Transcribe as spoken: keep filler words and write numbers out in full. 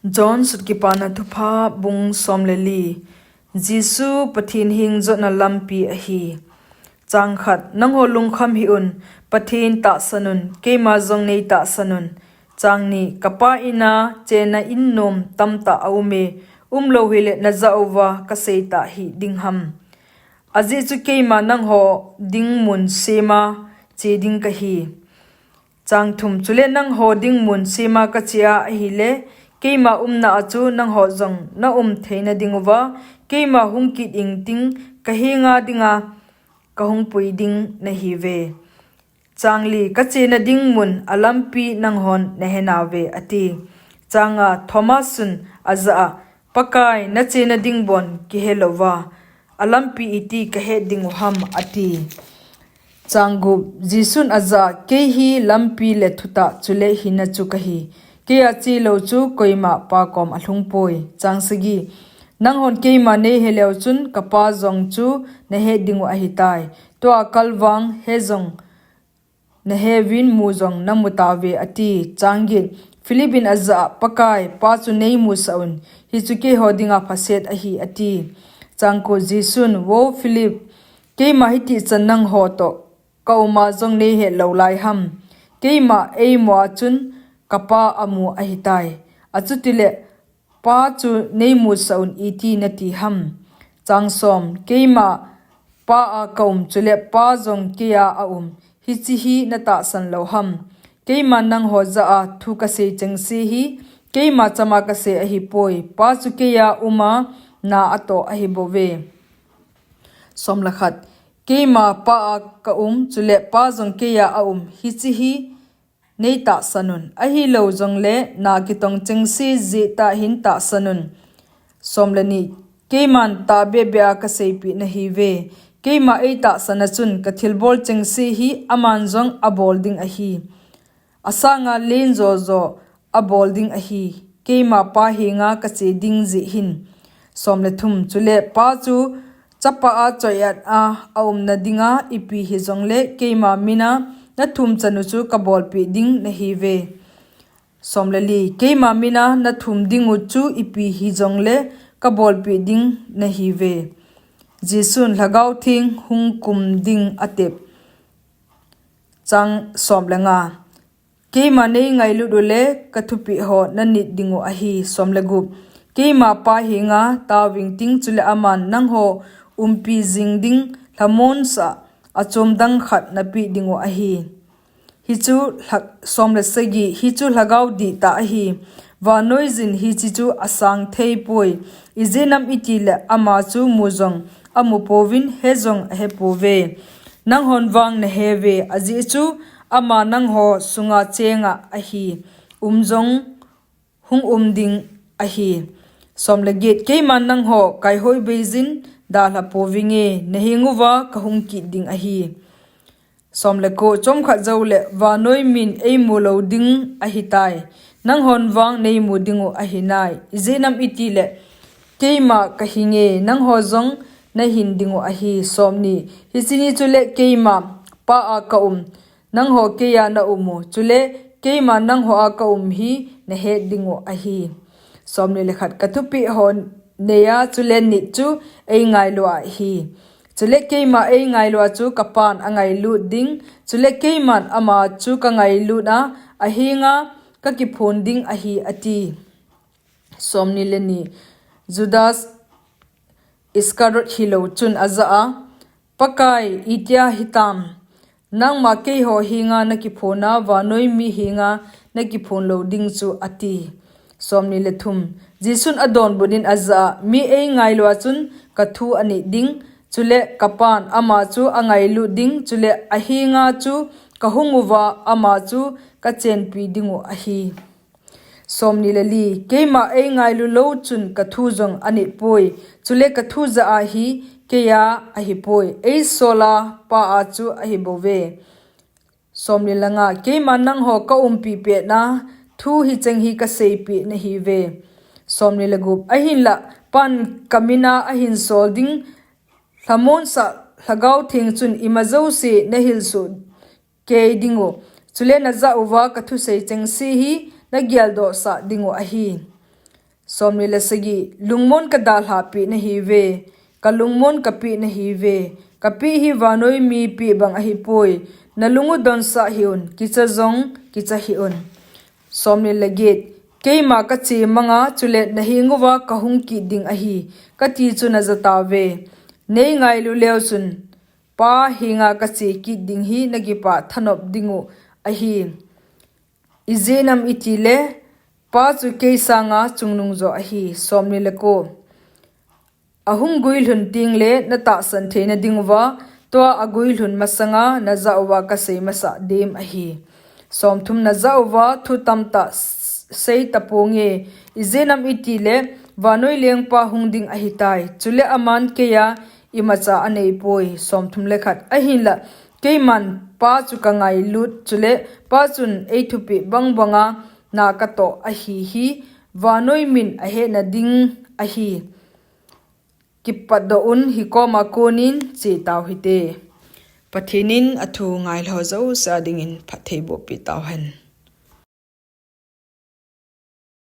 John Sut Kipana Thupha, bung som le li. Jesu Pathen heng jotna lampi ahi. Chang khat, nangho lungkham hih un, Pathen tahsan un, keima jong nei tahsan un. Chang ni, ka Pa in a chenna in nom tamtah a um e, umlou hile najah uva kasei tah hih ding ham. Ajeh chu keima nangho ding mun sema che ding kahi. Chang thum, chule nangho ding mun sema kache a ahile, keima umna a chu nangho jong na um theina ding uva, keima hung kit ingting ka henga dinga ka hung pui ding nahiuve. Chang li, ka chena ding mun a lampi nanghon na he nauve, ati. Chang nga, Thomas un ajah a, Pakai, na chena ding bon kihe louva, a lampi iti ka het ding u ham, ati. Chang gup, Jesun ajah a, kei hi lampi le thutah chule hinna chu kahi. Kei a che lou chu koima Pa kom a lhung poi. Chang sagi, nanghon keima nei he leu chun ka Pa jong chu na het ding u ahitai. Tua kal vang he jong na he uvin mu jong na mu tauve, ati. Chang get, Philip in ajah a, Pakai, Pa chu nei musah un, hichu keiho dinga phaset ahi, ati. Chang ko, Jesun, Vo Philip, keima hiti chan nangho toh ka um a jong nei het lou lai ham. Keima ei mu a chun ka Pa amu ahitai. Achuti le Pa chu nei musah un iti nati ham. Chang som, keima Pa a ka um, chule Pa jong kei a a um, hiche hi na tahsan lou ham. Keiman nangho jah a thu kasei chengse hi, keima chama kasei ahipoi, Pa chu kei a um a, na atoh ahi bouve. Som le khat, keima Pa a ka um, chule Pa jong kei a a um, hiche hi nei tahsan un. Ahilou jongle na kitong chengse jeh tah hin tahsan un. Som le ni, keiman tahbeh beh a kaseipeh nahiuve. Keima ei tahsan a chun ka thilbol chengse hi aman jong abol ding ahi. Asanga len jojo abol ding ahi. Keima Pa henga kache ding jeh hin. Som le thum, chule Pa chu chapa a choi-at a a umna dinga ipi hijongle keima mina na thum chan u chu kabolpeh ding nahiuve. Som le li, keima mina na thum ding u chu ipi hijongle kabolpeh ding nahiuve. Jesun Lhagao Theng hung kum ding atep. Chang som le nga, keima nei ngailut u le ka thupeh ho na nit ding u ahi. Som le gup, keima Pa henga tao vingting, chule aman nangho umpi jing ding lhamonsah a chom dang khat na peh ding u ahi. Hichu lha-, som le sagi, hichu lhagao dihtah ahi. Vannoi jin hiche chu asang thei poi. Ijeh inem itile ama chu mu jong amu pouvin, he jong ahe pouve. Nanghon vang na he uve, ajeh chu ama nangho sunga chenga ahi, um jong hung um ding ahi. Som le get, keiman nangho kaihoi beijin dalha pouvinge, na heng uva kahung kit ding ahi. Som le ko, chomkhat joule vannoi min ei mu lou ding ahitai. Nanghon vang nei mu ding u ahinai. Ijeh inem itile keima kahinge, nangho jong na hin ding u ahi. Som ni, hiche ni chule keima Pa a ka um, nangho kei a na um u, chule keima nangho a ka um hi na het ding u ahi. Som ni le khat, ka thupeh ho nei a chule nit chu ei ngailu ahi. Chule keima ei ngailu a chu ka Pan angailut ding, chule keiman ama chu ka ngailut a, ahenga ka kiphon ding ahi, ati. Som ni le ni, Judas Iscariot hilou chun ajah a, Pakai, itia hitam, nangma keiho henga na kiphon a, vannoi mi henga na kiphon lou ding chu, ati. Som ni le thum, Jesun adonbut in ajah a, mi ei ngailu a chun ka thu anit ding, chule ka Pan ama chu angailut ding, chule ahenga chu ka hung uva ama chu ka chenpi ding u ahi. Som ni le li, keima ei ngailu lou chun ka thu jong anit poi, chule ka thu jah a hi kei a ahi poi, ei sol a Pa a chu ahi bouve. Som ni le nga, keiman nangho ka umpi petna thu hicheng hi ka seipeh nahiuve. Som ni le gup, ahinlah Pan ka min a ahin sol ding lhamonsah Lhagao Theng chun ima jouse na hilsoh kei ding u, chule na jah uva ka thusei chengse hi na geldoh sah ding u ahi. Somni le sagi, lungmon ka dalha pi na hi ve, ka lungmon ka pi na hi ve, ka pi hi vanoi mi pi bang ahi poi, na lungu don sa hi un, kicha zong, kicha hi un. Somni le get, keima ka chi manga, chule na hi nguva ka hung ki ding ahi, ka ti chu na zata ve. Nei ngai lu leo sun, pa hi nga ka chi ki ding hi, na ki pa thanop ding u ahi. I zinam i ti le, pa chu kei sanga chungnung zo ahi, somni le ko. A hung guilhun ting le, na tahsan theina ding uva, tua a guilhun masanga, na za uva ka sei masa dim ahi. Somthum na za uva, thu tamta sei taponge, i zinam i ti le, vanoi lengpa hung ding ahi tai, chule aman keia, i macha a nei poi, somthum le khat. Ahin la, keiman pa chu ka ngai lut, chule pa chun ei thupi bang banga na ka to ahi hi, vanoi min a hena ding ahi. Kipat do un hi koma konin chi tau hi te. Pathinin a thu ngai lo zo sa dingin phat thei bo pi tau hen.